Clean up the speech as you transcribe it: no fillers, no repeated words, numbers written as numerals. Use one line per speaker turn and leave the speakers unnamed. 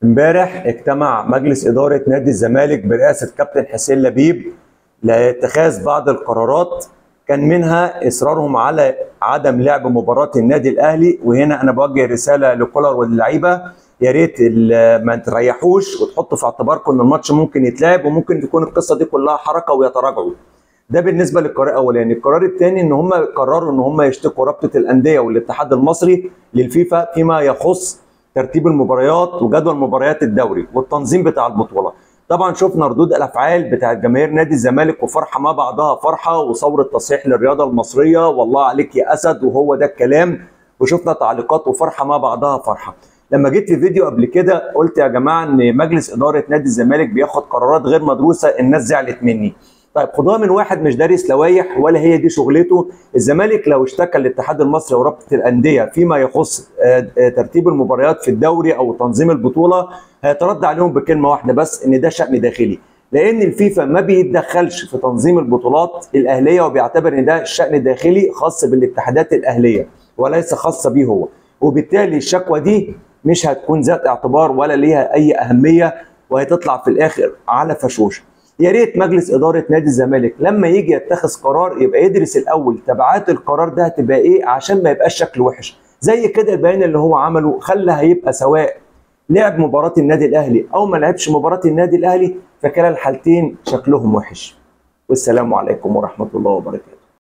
امبارح اجتمع مجلس إدارة نادي الزمالك برئاسة كابتن حسين لبيب لاتخاذ بعض القرارات، كان منها إصرارهم على عدم لعب مباراة النادي الأهلي. وهنا أنا بوجه رسالة لكولر واللعيبة، يا ريت ما تريحوش وتحطوا في اعتباركم إن الماتش ممكن يتلعب وممكن تكون القصة دي كلها حركة ويتراجعوا. ده بالنسبة للقرار الأولاني. القرار الثاني إن هم قرروا إن هم يشتكوا رابطة الأندية والاتحاد المصري للفيفا فيما يخص ترتيب المباريات وجدول مباريات الدوري والتنظيم بتاع البطولة. طبعا شفنا ردود الافعال بتاعت جماهير نادي الزمالك وفرحه ما بعدها فرحه وثوره تصحيح للرياضة المصرية، والله عليك يا اسد وهو ده الكلام، وشفنا تعليقات وفرحه ما بعدها فرحه. لما جيت في فيديو قبل كده قلت يا جماعة ان مجلس ادارة نادي الزمالك بياخد قرارات غير مدروسة، الناس زعلت مني. طيب خدوها من واحد مش دارس لوايح ولا هي دي شغلته. الزمالك لو اشتكى الاتحاد المصري ورابطه الاندية فيما يخص ترتيب المباريات في الدوري او تنظيم البطولة هيترد عليهم بكلمه واحدة بس، ان ده شأن داخلي، لان الفيفا ما بيتدخلش في تنظيم البطولات الاهلية وبيعتبر ان ده شأن داخلي خاص بالاتحادات الاهلية وليس خاص بيه هو، وبالتالي الشكوى دي مش هتكون ذات اعتبار ولا ليها اي اهمية وهتطلع في الاخر على فشوش. يا ريت مجلس ادارة نادي الزمالك لما يجي يتخذ قرار يبقى يدرس الاول تبعات القرار ده هتبقى ايه عشان ما يبقاش شكله وحش. زي كده البيان اللي هو عمله خلى هيبقى سواء لعب مباراة النادي الاهلي او ما لعبش مباراة النادي الاهلي، فكلا الحالتين شكلهم وحش. والسلام عليكم ورحمة الله وبركاته.